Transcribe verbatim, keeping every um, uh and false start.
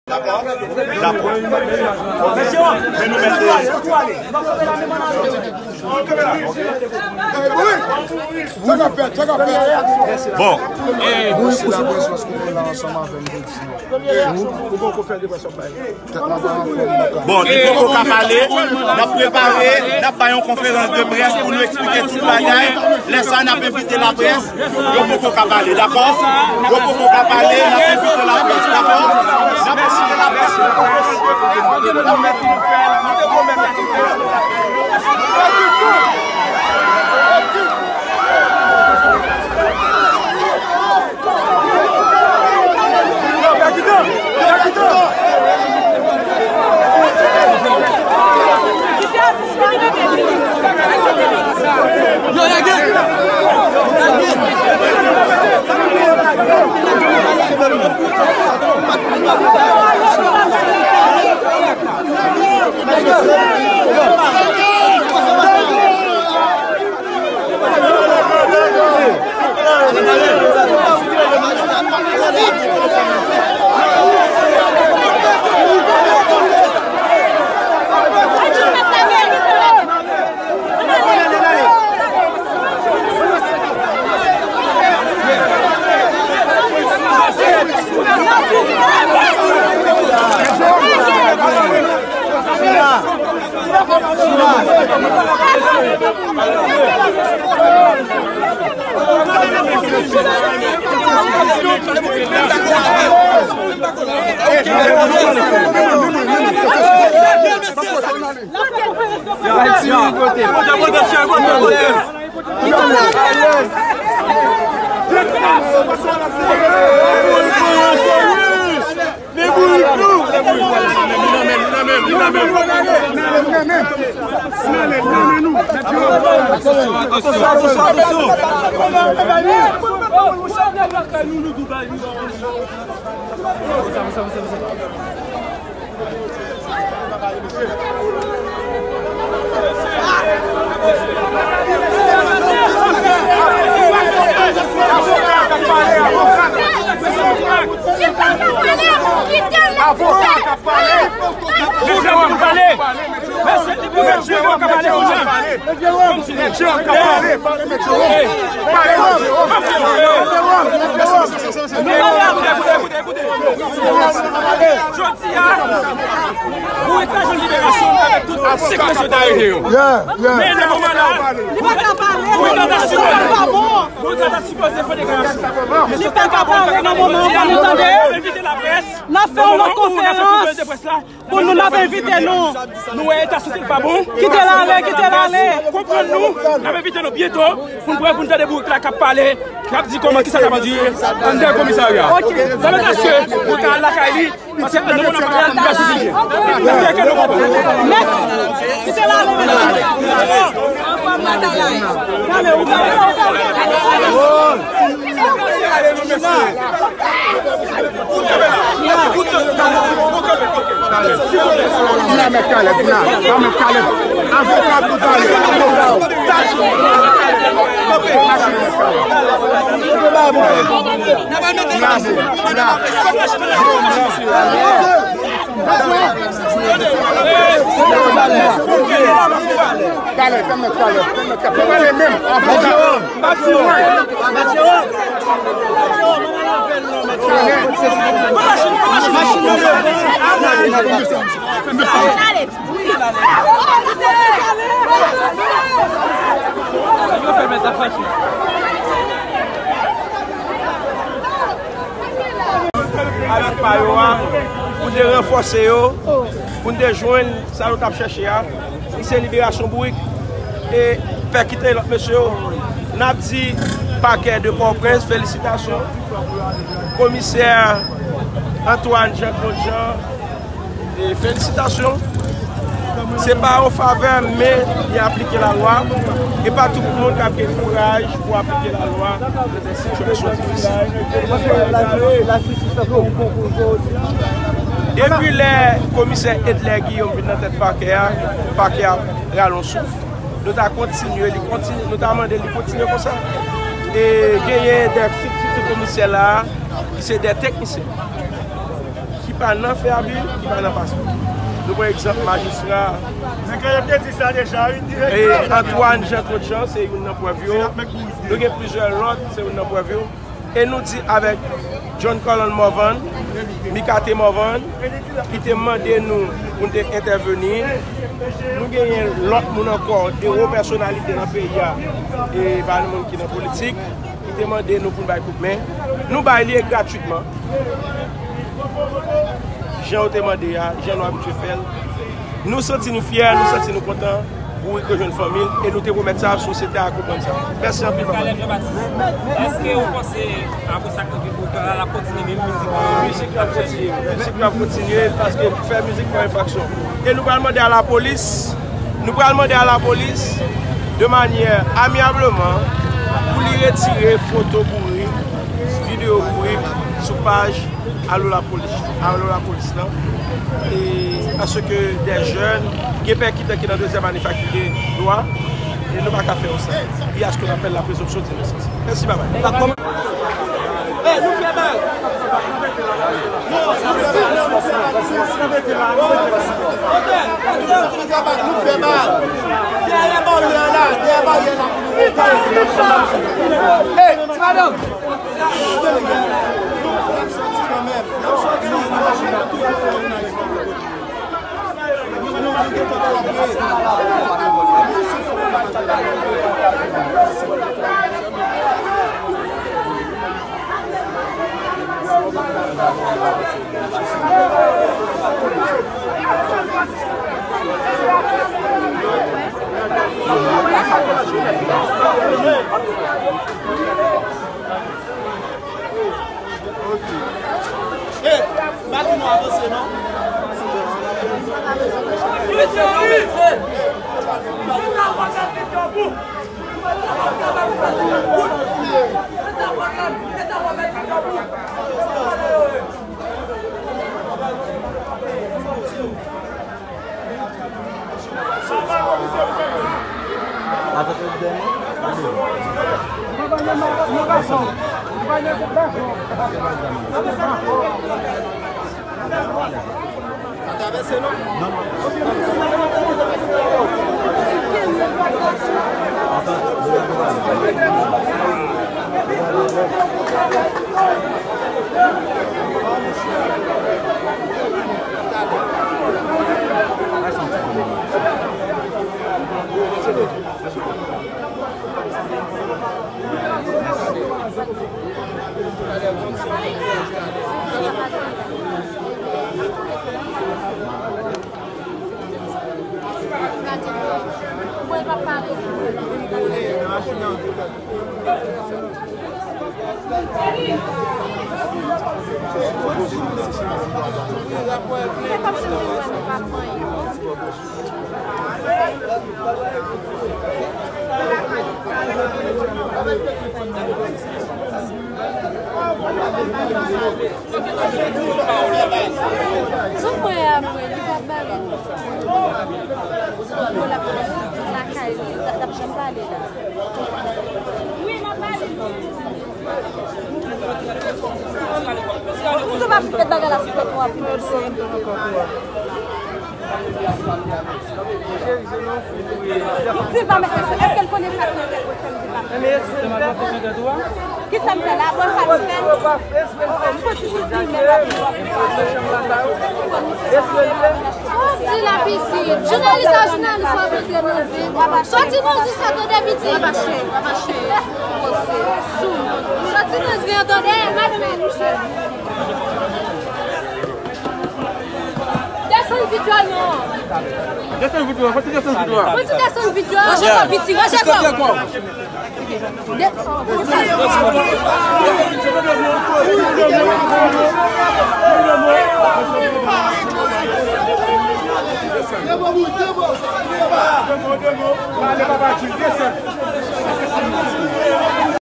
Dakò? Dakò. Men nou mèt. Bon. Bon, li poko ka pale, n ap prepare, n ap bay yon konferans de près pou nou eksplike tout bagay. Lè sa, n ap envite laprès. Yo poko ka pale, dakò? Yo poko ka pale, n ap envite laprès, dakò? N ap envite laprès. Avoka k ap pale. Avoka k ap pale. Mèt Jeròm ka pale kounye a. Mèt Jeròm ka pale. Pale, mèt Jeròm. Pale, mèt Jeròm. Mèt Jeròm. Mèt Jeròm. Jodi a, pou etajè liberasyon, nou avèk tout sèk mesye ta rete yo. Men nan moman la, pou etajè ta sipoze, pou etajè ta sipoze fè deklarasyon. Mesye ta ka bon, nan moman an, fò nou tande. N ap fè yon lòt konferans. Pou nou, n ap envite nou. Nou wè eta sante l pa bon. Kite l ale, kite l ale. Konprann nou, n ap envite nou byento pou n prè pou n tande bourik la k ap pale, k ap di kòman kisa k ap andire anndan komisarya. Sa vle di èske bourik la al lakay li, paske anndan moun ap pale a, li pa sou sijè. Èske ke nou konprann? Mèsi. Kite l ale, mesye. Pale, ou pale, ou pale. Vin la, mèt Caleb, vin la. Mèt Caleb. Avoka pou Daniel. Avoka. Mache, mèt Caleb. Vin la, vin la. Caleb, fè mèt Caleb. Fè mèt Caleb. Fè pale menm. Avoka. Avèk pa yo a, pou n te ranfòse yo, pou n te jwenn sa yo t ap chèche a. Li se liberasyon bourik e fè kite lòt mesye yo. N ap di pakè de Pòtoprens felisitasyon. Komisè Antoine Jean Claude Jean, e felisitasyon. Se pa yon favè, men li aplike lalwa. E pa tout moun k ap gen kouraj pou aplike lalwa. Sitiyasyon difisil. Depi lè komisè Edler Guillaume vin nan tèt pakè a, pakè a rale yon souf. Nou ta kontinye, li kontinye, nou ta mande li kontinye konsa. E genyen de fiktif komisè la, ki se de teknisyen, ki Pa nan fè abi, ki pa nan paspò. Nou pran egzanp majistra Nèg la, yo te di sa deja, wi, e direktè. Antoine Jean Claude Jean, se youn nan prèv yo. Nou gen plizyè lòt, se youn nan prèv yo. E nou di avèk John Colon Morvan, Micaté Morvan, ki te mande nou pou n te entèveni. Nou genyen lòt moun ankò, de wo pèsonalite nan peyi a, e pa moun ki nan politik, ki te mande nou pou n bay kout men. Nou bay li e gratwitman. Jan yo te mande a, jan nou abitye fè l. Nou santi nou fyè, nou santi nou kontan pou Rico jwenn fanmi l, e nou te pwomèt sa, sosyete a konprann sa. Mèsi anpil, papa. Kalèt Jean Baptiste, èske ou panse, apre sa k rive pou Rico la, l ap kontinye menm mizik lan? Mizik la ap kontinye, mizik la ap kontinye, paske fè mizik pa yon enfraksyon. E nou pral mande a lapolis, nou pral mande a lapolis, de manyè amyableman, pou li retire foto bouri, videyo bouri sou paj Alo Lapolis, Alo Lapolis lan. E paske de jèn, gen pè ki tanke nan dezyèm ane fakiltè dwa, e nou pa ka fè yo sa. Il y a ce qu'on appelle la présomption d'innocence. Mèsi, babay. Hey, nou fè bal. Nou fè bal. Dèyè baryè la, dèyè baryè la pou nou rete. Hey, ti madanm. Ok. Hey, pa di nou avanse, non? Zòt mwen apre, li pa t bare. Bon, l ap lakay li, l ap janm pale la. Wi, m ap pale. Ou sou pa met bagay la sou tèt ou anpil, mesye. Di l pa met, èske l konnen sa k nan tèt mwen, fè m di l pa met? Kisa m fè la? Bon, sa m fè. M fè ti soufri, men la. Di la pitit. Jounalis la, jounalis w ap antre nan vi. Soti nan vi sa, tande pitit. Papa cheri, papa cheri. Sou. Soti nan vi an, tande. Desann videyo non. Desann videyo, fò ti desann videyo. Fò ti desann videyo. Ranje kò pitit, ranje kò.